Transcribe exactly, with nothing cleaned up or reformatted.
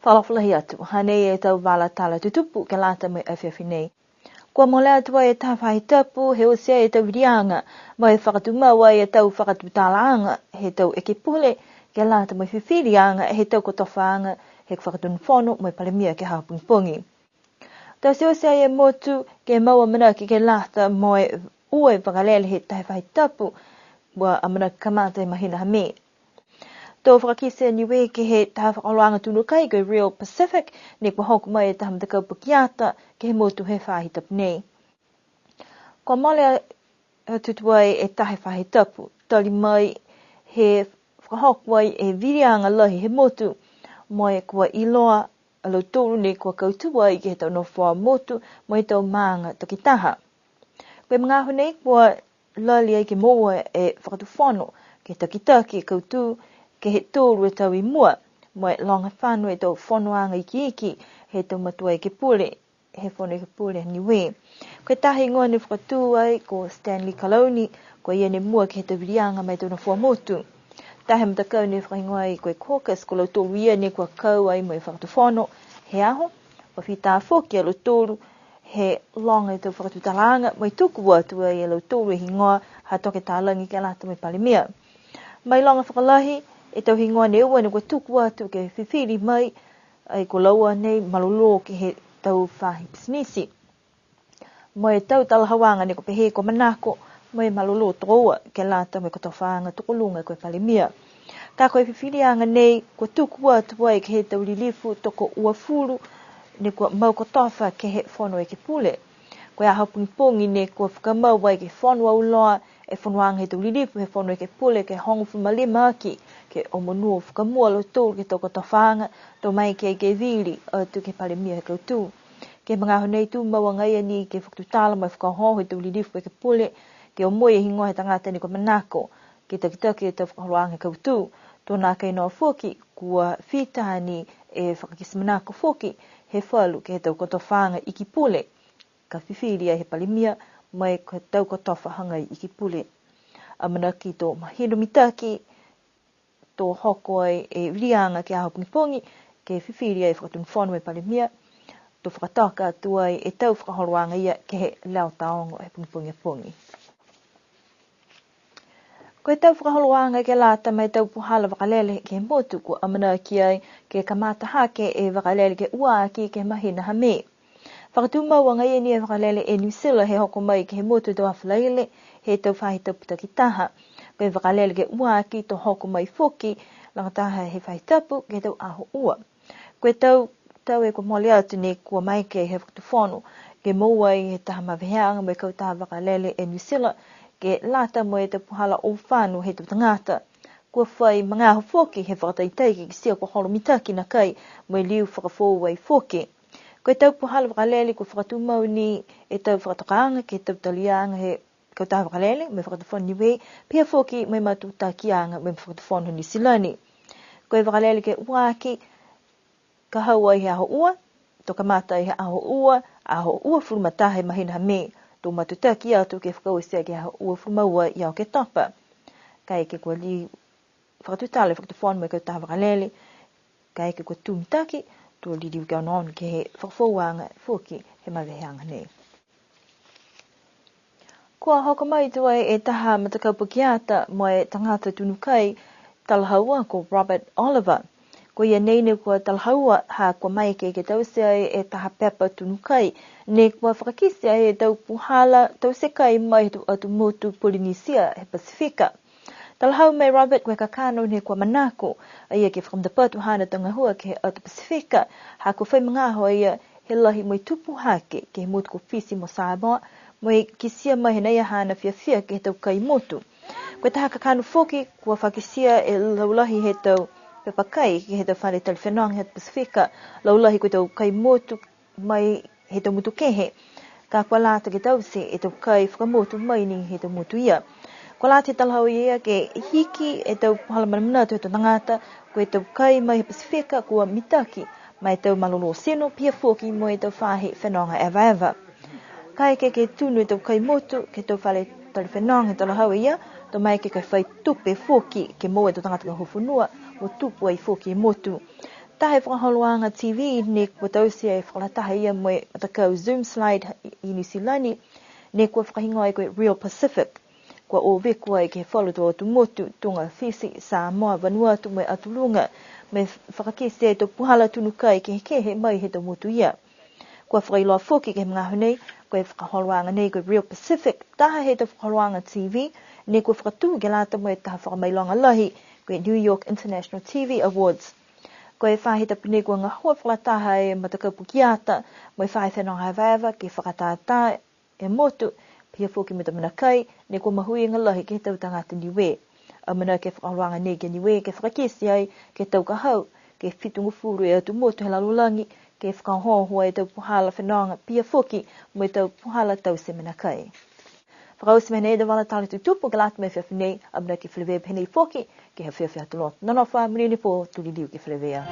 Fakaalofa lahi atu, hanei e tau vala tala tutupu ke lata mo e afiafi nei. Kua mole atu ai e taha faahi tapu he oti ai e tau viliaga, mo e fakatumau ai e tau fakatutalaaga he tau ekepule, ke lata mo e fifiliaga he tau kotofaaga he Fakatonu Fono mo e Palemia ke he aho pogipogi. Taute oti ai e motu ke mau amanaki ke lata mo e ua e vakalele he taha faahi tapu, kua amanaki kamata he mahina ha Me. To fakakite a Niue ke he taha fakaholoaga tunu kai ko e Real Pacific, ne kua hoko mai e taha matakau pakiata ke he motu he faahi tapu nei. Kua mole atu tuai e taha faahi tapu, tali mai he fakahoko ai e viliaga lahi he motu, mo e kua iloa a lautolu ne kua kautū ai ke he tau nofoa motu mo e tau maaga takitaha. Ko e magaaho nei kua lali ai ke moua e Fakatufono ke takitaki e kautū ke he tolu e tau i mua, mo e loga fano e tau fonoaga ikiiki he tau matua ekepule he Fono Ekepule a Niue. Ko e taha higoa ne fakatū ai ko Stanley Kalauni, ko ia ne mua ke he tau viliaga ma e tau nofoa motu. Taha e matakau ne fakahigoa ai ko e caucus, ko lautolu ia ne kua kau ai mo e Fakatufono he aho, kua fita foki a lautolu he loga e tau fakatutalaaga, mo e tuku atu ai e lautolu e higoa ha Toke Talagi ke lata mo e Palemia. Mailoga fakalahi e tau higoa ne ua ne kua tuku atu ke fifili mai, ai ko laua nei malolō ke he tau faahi pisinisi. Mo e tau talahauaga ne kua pehē kua manako mo e malolō tokoua ke lata mo e kotofaaga tokoluga ko e Palemia. Ka ko e fifiliaga nei kua tuku atu ai ke he tau lilifu tokouafulu ne kua mau kotofa ke he Fono Ekepule. Ko e aho pogipogi ne kua fakamau ai ke he fono auloa e fonoaga he tau lilifu he Fono Ekepule ke hogofulu ma lima aki, ke omonuo fakamua a lautolu ke he tau kotofaaga, to maeke ai ke vili atu ke he Palemia he kautū. Ke he magaaho nei tumau agaia ni ke fakatutala mo e fakaohooho e tau lilifu ekepule, ke omoi e higoa he tagata ne kua manako ke takitaki e tau fakaholoaga he kautū. To nākai noa foki, kua fita ni e fakakite manako foki he falu ke he tau kotofaaga iki pule, ka fifili ai he Palemia, mo e ko e tau kotofa hagai iki pule. Amanaki to mahino mitaki, to hoko ai e viliaga ke he aho pogipogi, ke fifili ai e Fakatonu Fono mo e Palemia, to fakatoka atu ai e tau fakaholoaga ia ke he leo taogo he pogipogi a pogi. Ko e tau fakaholoaga ke lata mo e tau puhala vakalele ke he motu kua amanaki ai ke kamata hake e vakalele ke ua aki ke he mahina ha Me. Fakatumau agaia ni e vakalele Air New Zealand he hoko mai ke he motu he tau Falaile he tau faahi tapu takitaha. Ko e vakalele ke ua aki to hoko mai foki, lagataha he faahi tapu ke he tau aho ua. Ko e tau tau e kua mole atu ne kua maeke he Fakatufono ke moua ai he taha maveheaga mo e kautaha vakalele Air New Zealand ke lata mo e tau puhala o fano he tau tagata. Kua fai magaaho foki he fakataitai ke kitia kua holo mitaki nakai mo e liu fakafoou ai foki. Ko e tau puhala vakalele kua fakatumau ni e tau fakatokaaga ke he tau taliaga he kautaha vakalele mo e Fakatufono Niue, pihia foki mo e matutakiaga mo e Fakatufono Niu Silani. Ko e vakalele ke ua aki, ka hau ai he aho ua, to kamata ai he aho ua, aho uafulu ma taha he mahina ha Me, to matutaki atu ke fakaoti ai ke he aho uafulu ma ua ia Oketopa. Kaeke kua liu fakatutala e Fakatufono mo e kautaha vakalele, kaeke kua tū mitaki, to liliu ke onoono ke he fakafoouaga foki he maveheaga nei. Kua hoko mai tuai e taha matakau pakiata mo e tagata tunu kai talahaua ko Robert Oliver. Ko ia nei ne kua talahaua ha kua maeke ke taute ai e taha pepa tunu kai, ne kua fakakite ai e tau puhala taute kai mai he tau atu motu Polinisia he Pasifika. Talahau mai Robert ko e kakano ne kua manako a ia ke fakamatapatu haana tau gahua ke he atu Pasifika, ha kua fai magaaho a ia he lahi mo e tupu hake ke he motu ko Fisi mo Samoa, mo e kitia mai he nei a haana fiafia ke he tau kai motu. Ko e taha kakano foki, kua fakakitia e laulahi he tau pepa kai ke he tau fale tali fenoga he atu Pasifika, laulahi ko e tau kai motu mai he tau motu kehe. Ka kua lata ke taute e tau kai fakamotu mai ni he tau motu ia. Kua lata he talahau ia ke hiki e tau puhala manamanatu he tau tagata, ko e tau kai mai he Pasifika kua mitaki ma e tau malolō tino, pihia foki mo e tau faahi fenoga evaeva. Kaeke ke tunu e tau kai motu ke he tau fale tali fenoga he talahau ia, to maeke ke fai tupe foki ke moua e tau tagata gahua fonua, mo tupu ai foki e motu. Taha e fakaholoaga T V ne kua taute e fakalataha ia mo e matakau Zoom Slide i Niu Silani, ne kua fakahigoa ai ko e Real Pacific. Kua o veku ai ke he falu tau atu motu, Toga, Fisi, Samoa, Vanuatu mo e Atu Luga, mo e fakakite ai e tau puhala tunu kai kehekehe mai he tau motu ia. Kua fakailoa foki ke he magaaho nei, ko e fakaholoaga nei ko e Real Pacific, taha he tau fakaholoaga T V, ne kua fakatū ke lata mo e taha fakamailoga lahi, ko e New York International T V Awards. Ko e faahi tapu nei kua gahua fakalataha e matakau pukeata, mo e faahi fenoga evaeva ke fakatātā e motu, pihia foki mo e tau mena kai, ne kua mahuiga lahi ke he tau tagata Niue. Amanaki e fakaholoaga nei ki Niue, ke fakakite ai, ke he tau ka hau, ke fitugofulu e atu motu he lalolagi, ke fakaohooho e tau puhala fenoga, pihia foki mo e tau puhala taute mena kai. Fakaoti mai nei e vala tala tutupu ke lata mo e afiafi nei, amanaki feleveia pehē nei foki, ke he afiafi Aho Lotu. Nonofo ā, monuina e pō, to liliu ke feleveia.